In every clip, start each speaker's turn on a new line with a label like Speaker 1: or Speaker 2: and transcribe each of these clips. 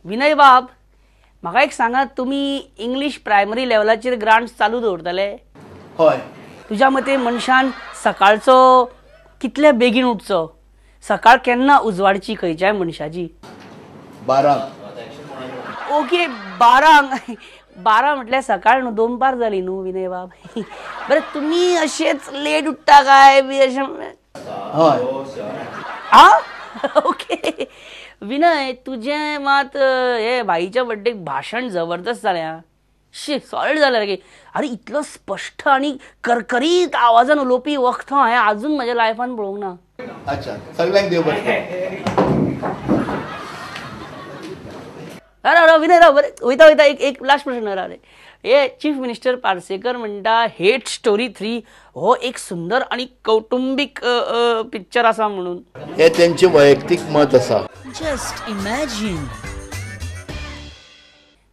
Speaker 1: विनय बाब, म्हाका एक सांगात, तुमी इंग्लीश प्रायमरी लेवलाचेर ग्रांट्स चालू दवरतले?
Speaker 2: हय.
Speaker 1: तुज्या मते मनशान सकाळचो कितले बेगीन उठचो? सकाळ केन्ना उजवाडची खंयच्याय मनशाची?
Speaker 2: 12.
Speaker 1: ओके, 12 12 म्हटल्यार सकाळ न्हू, दोनपार जाली न्हू विनय बाब. बरें, तुमी अशेंच लेट उठता काय बी अशें?
Speaker 2: हय.
Speaker 1: आ ओके विनय, तुजें मात हे भाईच्या बड्डेक भाशण जबरदस्त जालें आं. शी, सॉलिड जालें रे. अरे इतलो स्पश्ट आनी करकरीत आवाजान उलोवपी वखतो हांवें आजून म्हज्या लायफान पळोवंक ना.
Speaker 2: अच्छा, सगळ्यांक देव बरें.
Speaker 1: अरे अरे विनय राव, बरें वयता वयता एक एक लास्ट प्रश्न राव रे. हे चीफ मिनिस्टर पार्सेकर म्हणटा हेट स्टोरी 3 हो एक सुंदर आनी कौटुंबीक पिक्चर आसा म्हणून.
Speaker 2: हे तेंचे वैयक्तीक मत आसा.
Speaker 1: जस्ट इमॅजीन,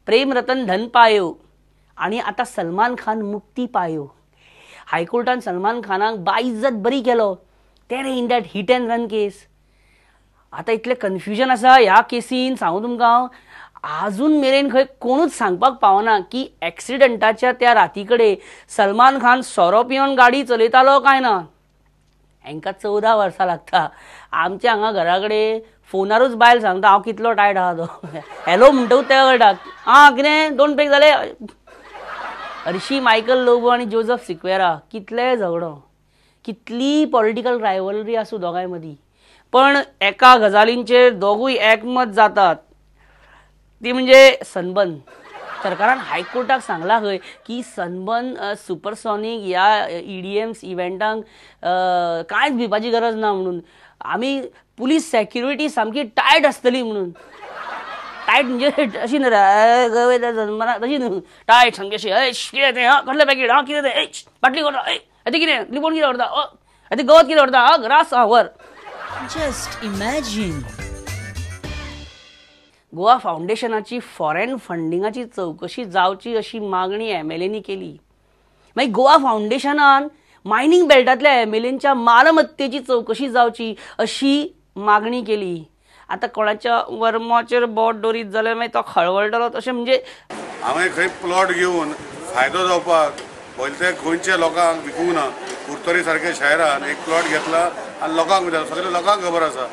Speaker 1: प्रेम रतन धन पायो आनी आतां सलमान खान मुक्ती पायो. हायकोर्टान सलमान खानाक बाइज्जत बरी केलो ते रे in that hit and run case. आतां इतलें कन्फ्युजन आसा ह्या केसीन, सांगू तुमकां हांव, आजून मेरेन खंय कोणूच सांगपाक पावना की एक्सिडंटाच्या त्या राती कडेन सलमान खान सोरो पिवन गाडी चलयतालो काय ना. हांकां 14 वर्सां लागता. आमच्या हांगा घरा कडेन फोनारूच बायल सांगता हांव कितलो टायट आहा तो. हॅलो म्हणटकूच तेका कळटा आं कितें 2 पेग जाले. हरशी मायकल लोबो आनी जोजफ सिक्वेरा कितले झगडो, कितली पॉलिटिकल रायवलरी आसूं दोगांय मदीं, पण एका गजालींचेर दोगूय एकमत जातात, ती म्हणजे सनबर्न. सरकारान हायकोर्टाक सांगलां खंय की सनबर्न सुपरसॉनीक ह्या ईडीएम्स इव्हेंटांक कांयच भिवपाची गरज ना म्हणून, आमी पुलीस सेक्युरिटी सामकी टायट आसतली म्हणून. टायट म्हणजे अशी न्हय रे तशी न्हू, टायट सामकी अशी, ए कितें तें, हां कसलें पॅकेट, हां कितें तें, ए बाटली करता, ए आतां कितें लिपोवन कितें व्हरता, आतां गवत कितें व्हरता, हां ग्रास आं व्हर. जस्ट इमॅजीन, गोवा फावंडेशनाची फॉरेन फंडिंगाची चवकशी जावची अशी मागणी एमएलएनी केली. मागीर गोवा फावंडेशनान मायनिंग बेल्टांतल्या एमएलएंच्या मालमत्तेची चवकशी जावची अशी मागणी केली. आतां कोणाच्या वर्माचेर बोट दवरीत जाल्यार मागीर तो खळवळटलो तशें म्हणजे
Speaker 3: हांवें खंय प्लॉट घेवन फायदो जावपाक पयले ते गोंयच्या लोकांक विकूंक ना. कुडतरी सारक्या शहरान एक प्लॉट घेतला आनी लोकांक विकला, सगळ्या लोकांक खबर आसा.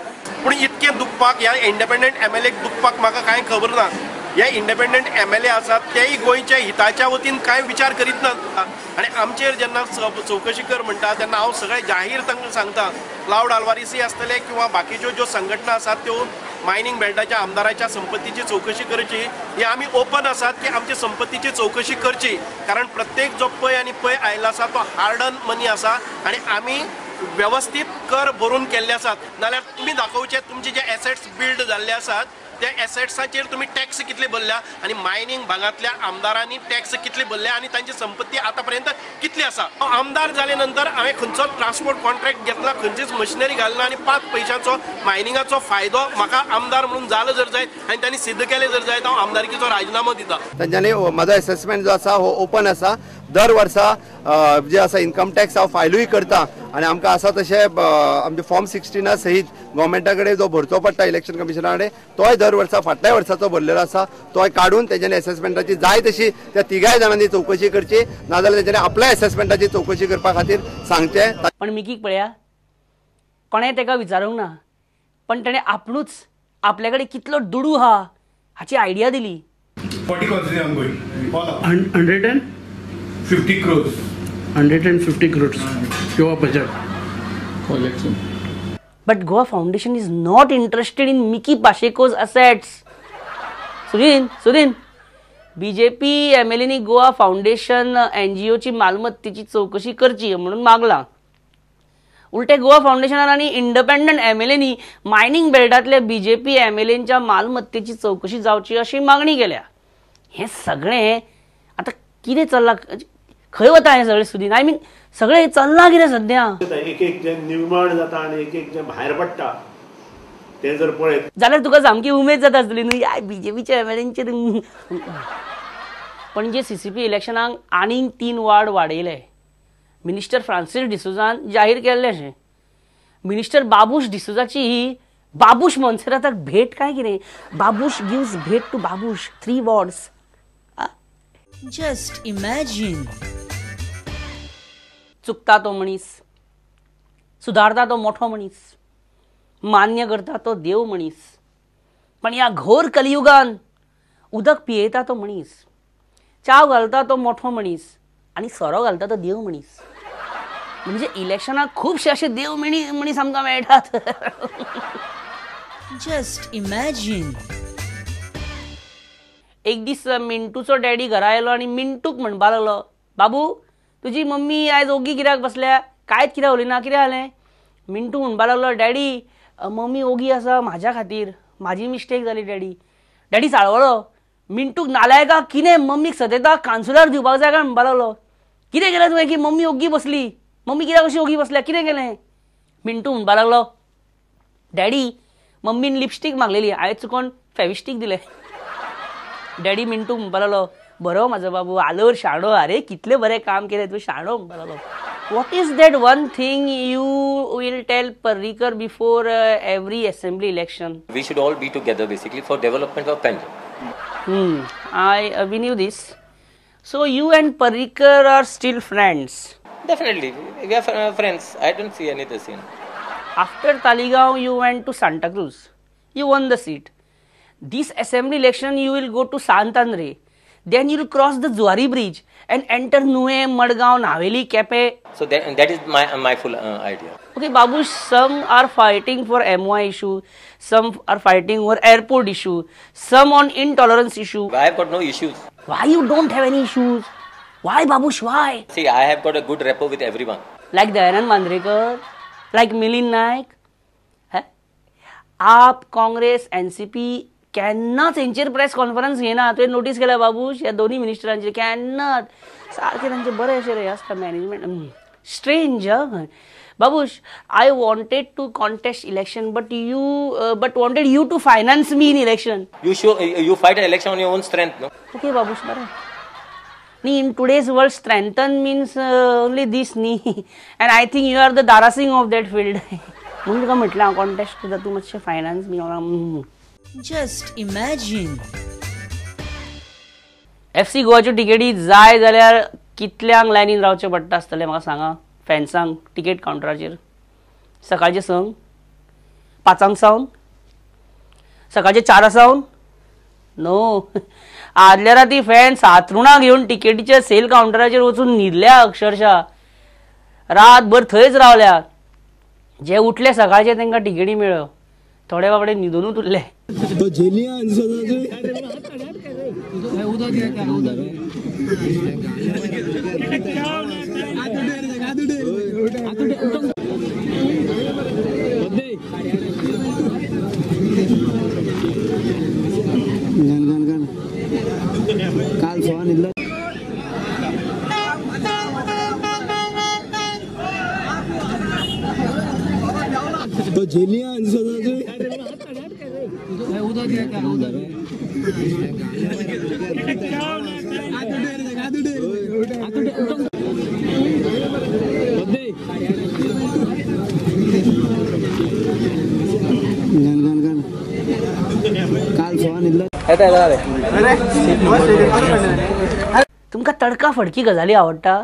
Speaker 4: पूण इतकें दुखपाक ह्या इंडिपेंडंट एमएलएक दुखपाक म्हाका कांय खबर ना. हे इंडिपेंडंट एमएलए आसात तेय गोंयच्या हिताच्या वतीन कांय विचार करीत नात. आनी आमचेर जेन्ना चवकशी कर म्हणटा तेन्ना हांव सगळें जाहीर तांकां सांगता, क्लावड आल्वारीसी आसतले किंवा बाकीच्यो ज्यो संघटना आसात त्यो मायनिंग बेल्टाच्या आमदाराच्या संपत्तीची चवकशी करची. हे आमी ओपन आसात की आमची संपत्तीची चवकशी करची, कारण प्रत्येक जो पय आनी पय आयिल्लो आसा तो हार्ड अर्न मनी आसा आनी आमी वेवस्थीत कर भरून केल्ले आसात. नाल्यार तुमी दाखोवचे तुमचे जे एसेट्स बिल्ड जाल्ले आसात त्या एसेट्साचेर तुमी टॅक्स कितले भरल्या आनी मायनिंग भागांतल्या आमदारांनी टॅक्स कितले भरल्या आनी तांची संपत्ती आतां पर्यंत कितली आसा. आमदार जाले नंतर हांवें खंयचो ट्रान्सपोर्ट कॉन्ट्रॅक्ट घेतला, खंयचीच मशिनरी घालना आनी 5 पयशांचो मायनिंगाचो फायदो म्हाका आमदार म्हणून जालो जर जायत आनी तांणी सिद्ध केलें जर जायत, हांव आमदारकीचो राजिनामो दिता.
Speaker 2: तांच्यांनी म्हजो एसेसमेंट जो आसा हो ओपन आसा. दर वर्सा जे आसा इन्कम टॅक्स हांव फायलूय करता आनी आमकां आसा तशें आमचे फॉर्म 16 सहीत गव्हर्मेंटा कडेन जो भरचो पडटा इलेक्शन कमिशना कडेन तोय दर वर्सा फाटल्या वर्साचो भरलेलो आसा, तोय काडून तेज्यानी एसेसमेंटाची जाय तशी त्या तिगाय जाणांनी चवकशी करची, नाजाल्यार तेज्यानी आपल्या एसेसमेंटाची चवकशी करपा खातीर सांगचें.
Speaker 1: पण मिकीक पळया, कोणें ताका विचारूंक ना, पण तेणें आपणूच आपल्या कडेन कितलो दुडू आहा हाची आयडिया दिली.
Speaker 5: 150 crores. 150 crores. Goa budget. Collection.
Speaker 1: But Goa Foundation is not interested in Mickey Pacheco's assets. Sudin, Sudin, BJP MLA नी गोवा फाउंडेशन NGO ची मालमत्तेची चौकशी करची म्हणून मागला. उलटे गोवा फाउंडेशनान आनी इंडिपेंडंट MLA नी मायनिंग बेल्टांतल्या BJP MLAंच्या मालमत्तेची चौकशी जावची अशी मागणी केल्या. हे सगळें आतां कितें चल्लां, खंय वता हें सगळें सुदीन? I mean सगळें चल्लां कितें सद्या?
Speaker 6: एक एक जें निर्माण जाता आनी एक एक जें भायर पडटा तें जर पळयत
Speaker 1: जाल्यार तुका सामकी उमेद जाता आसतली न्हू, या बीजेपीच्या एमएलएंचेर. पणजे सीसीपी इलेक्शनाक आनीक 3 वार्ड वाडयले. मिनिस्टर फ्रांसीस डिसोजान जाहीर केल्लें अशें. मिनिस्टर बाबूश डिसोजाची ही बाबूश मोन्सेराताक भेट काय कितें? बाबूश गिव्स भेट to Babush 3 wards.
Speaker 7: Just imagine.
Speaker 1: चुकता तो मनीस, सुधारता तो मोठो मनीस, मान्य करता तो देव मनीस, पण ह्या घोर कलियुगान उदक पियेता तो मनीस, चाव घालता तो मोठो मनीस आनी सोरो घालता तो देव मनीस. म्हणजे इलेक्शनाक खुबशे अशे देव मनीस आमकां मेळटात.
Speaker 7: Just imagine.
Speaker 1: एक दीस मिंटूचो डॅडी घरा आयलो आनी मिंटूक म्हणपाक लागलो, बाबू तुजी मम्मी आयज ओगी कित्याक बसल्या, कांयच कित्याक उलयना, कितें जालें? मिंटू म्हणपाक लागलो, डॅडी मम्मी ओगी आसा म्हाज्या खातीर, म्हाजी मिस्टेक जाली डॅडी. डॅडी चाळवलो, मिंटूक नालायका कितें मम्मीक सतयता, कान्सुलार दिवपाक जाय काय म्हणपाक लागलो. कितें केलें तुवें की मम्मी ओगी बसली, मम्मी कित्याक अशी ओगी बसल्या, कितें केलें? मिंटू म्हणपाक लागलो, डॅडी मम्मीन लिपस्टीक मागलेली, हांवें चुकोन फेविस्टीक दिलें. डॅडी मिंटू म्हणपाक लागलो, बरो म्हाजो बाबू आलोर शाणो, अरे कितलें बरें काम केलें तूं, शाणो म्हणपाक लागलो. What is that one thing you will tell Parrikar before every assembly election?
Speaker 8: We should all be together basically for development of Panjim.
Speaker 1: I we knew this. So you and Parrikar are still friends?
Speaker 8: Definitely, we are friends. I don't see any other scene.
Speaker 1: After Taleigao, you went to Santa Cruz. You won the seat. This assembly election, you will go to Santandre. Then you will cross the Zuari Bridge and enter Nue, Madgaon, Haveli, Kepe.
Speaker 8: So that is my full idea.
Speaker 1: Okay, Babu, some are fighting for MY issue, some are fighting over airport issue, some on intolerance issue.
Speaker 8: I have got no issues.
Speaker 1: Why you don't have any issues? Why, Babush, why?
Speaker 8: See, I have got a good rapport with everyone.
Speaker 1: Like Dayanand Mandrekar, like Milind Naik. Huh? AAP, Congress, NCP, केन्नाच हेंचेर press conference घेना. तुवें notice केल्या बाबूश ह्या दोनी मिनिस्टरांचेर केन्नाच सारकें तांचें बरें अशें रे आसता management. Strange Babush, I wanted to contest election but you but wanted you to finance me in election.
Speaker 8: You show you fight an election on your own strength, no?
Speaker 1: Okay Babush, बरें न्ही. In today's world strengthen means only this न्ही, and I think you are the Dara Singh of that field. म्हणून तुका म्हटलें हांव contest करता, तूं मातशें finance me.
Speaker 7: Just imagine.
Speaker 1: FC गोवाच्यो तिकेटी जाय जाल्यार कितल्यांक लायनीन रावचें पडटा आसतलें म्हाका सांगा? फॅन्सांक तिकेट कावंटराचेर सकाळचे 6, 5 सावन, सकाळचे 4 सावन? नो, आदल्या राती फॅन्स हातरुणां घेवन तिकेटीच्या सेल कावंटराचेर वचून न्हिदल्या अक्षरशः, रातभर थंयच रावल्या. जे उठले सकाळचे तांकां तिकेटी मेळ्ळ्यो, थोडे बाबडे न्हिदूनूच उरले. तुमकां तडका फडकी गजाली आवडटा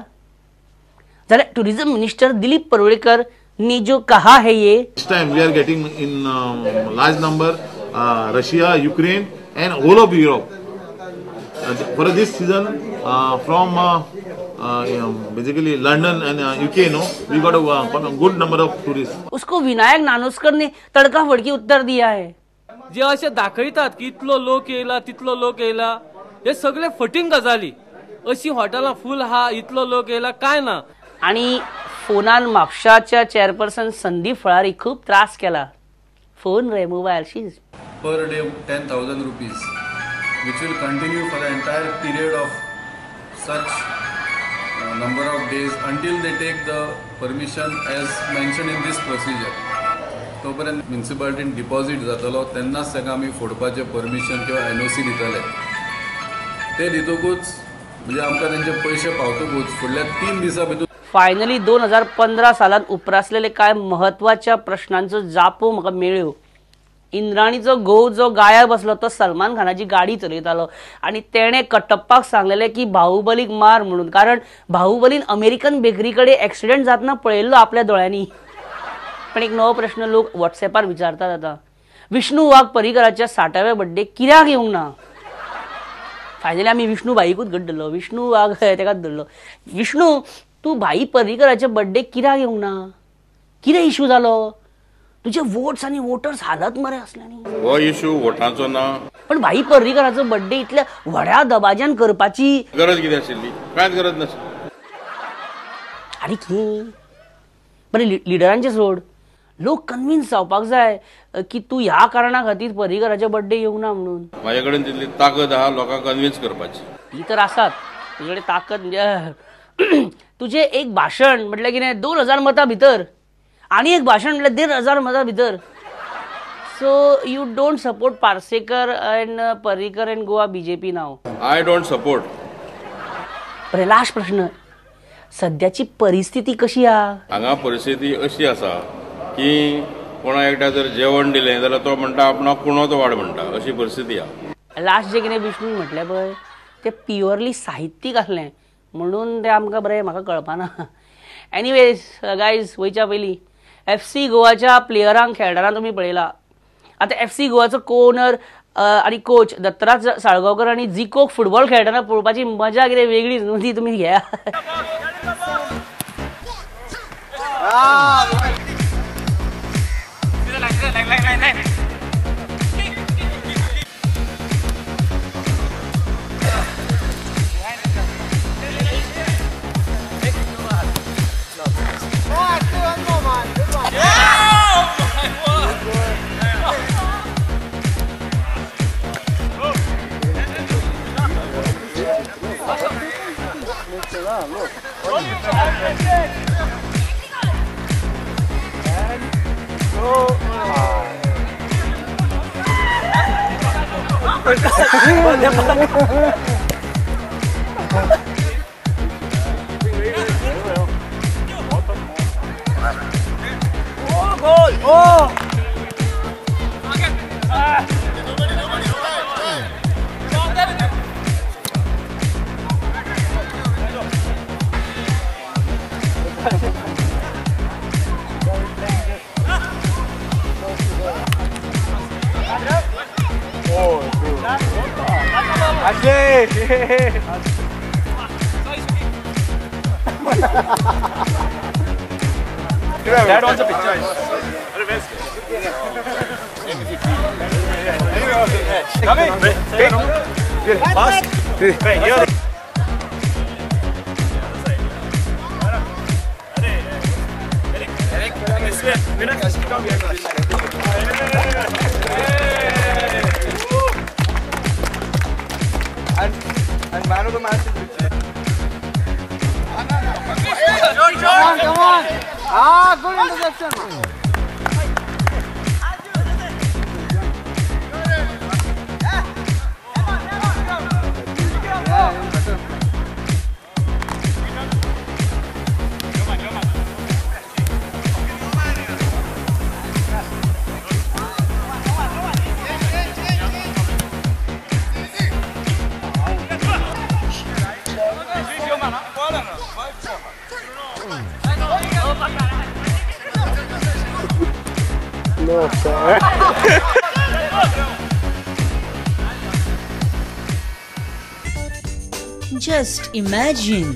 Speaker 1: जाल्यार टुरिझम मिनिस्टर दिलीप परुळेकर ने जो कहा है ये,
Speaker 9: This time we are getting in large number Russia, Ukraine and whole of Europe. For this season from basically London and UK, no, we got a good number of tourists.
Speaker 1: उसको विनायक नानोस्कर ने तड़का फड़की उत्तर दिया है.
Speaker 10: जे अशें दाखयतात की इतलो लोक येयला तितलो लोक येयला, हे सगळे फटींग गजाली. अशी हॉटेलां फूल आहा, इतलो लोक येयला काय ना.
Speaker 1: आणि फोनान म्हापशाच्या चेअरपर्सन संदीप फळारी खूप त्रास केला. फोन रे mobile she
Speaker 11: per day 10,000 rupees, which will continue for the entire period of such number of days until they take the permission as mentioned in this procedure. तोपर्यंत म्युनिसिपालिटीन डिपॉझिट जातलो तेन्नाच ताका आमी फोडपाचें परमिशन किंवा एनओसी दितले. ते दितकूच म्हणजे आमकां तेंचे पयशे पावतकूच फुडल्या 3 दिसां भितर
Speaker 1: इंद्राणीचो घोव जो गायब आसलो तो सलमान खानाची गाडी चलयतालो आनी तेणें कटप्पाक सांगलेलें की बाहुबलीक मार म्हणून, कारण बाहुबलीन अमेरिकन बेकरी कडेन एक्सिडंट जातना पळयल्लो आपल्या दोळ्यांनी. पण एक नवो प्रश्न लोक वॉट्सएपार विचारतात आतां, विष्णू वाघ पर्रीकराच्या 60व्या बड्डे कित्याक येवंक ना? फायनली आमी विष्णू भाईकूच घट धरलो, विष्णू वाघ तेकाच धरलो. विष्णू, तूं भाई पर्रीकराच्या बड्डे कित्याक येवंक ना? कितें इशू जालो? तुझे वोट्स आनी वोटर्स हालत मरे असले न्ही.
Speaker 12: हो इशू वोटांचो ना,
Speaker 1: पण भाई पर्रीकराचो बड्डे इतल्या व्हड्या दबाज्यान करपाची
Speaker 12: गरज कितें आशिल्ली? कांयच गरज नासली.
Speaker 1: आनी कितें बरें, लिडरांचे सोड, लोक कन्विन्स जावपाक जाय की तूं ह्या कारणा खातीर पर्रीकराचे बड्डे येवंक ना म्हणून.
Speaker 12: म्हाजे कडेन तितली ताकद आहा लोकांक कन्विन्स करपाची.
Speaker 1: ती तर आसात तुजे कडेन ताकद, म्हणजे तुजें एक भाशण म्हटल्यार कितें 2000 मतां भितर, आनी एक भाशण म्हटल्यार 1500 मतां भितर. So you don't support Parsekar and Parrikar and Goa BJP now?
Speaker 12: I don't support.
Speaker 1: बरें, लास्ट प्रश्न, सद्याची परिस्थिती कशी आहा?
Speaker 12: हांगा परिस्थिती अशी आसा की कोणा एकट्या जर जेवण दिलें जाल्यार तो म्हणटा आपणाक कुणोच वाड म्हणटा, अशी परिस्थिती आहा.
Speaker 1: लास्ट जें कितें विष्णून म्हटलें पळय तें प्युअरली साहित्यीक आसलें म्हणून तें आमकां बरें म्हाका कळपाना. एनिवेज गायज, वयच्या पयलीं FC गोवाच्या प्लेयरांक खेळटाना तुमी पळयला. आतां FC गोवाचो को ओनर आनी कोच दत्तराज साळगांवकर आनी जिकोक फुटबॉल खेळटना पळोवपाची मजा कितें वेगळीच न्हू, ती तुमी घेया.
Speaker 4: Dad wants a picture.
Speaker 2: And man of the match is Richard. Come on, come on. Ah, good interception. No, sir.
Speaker 7: Just imagine.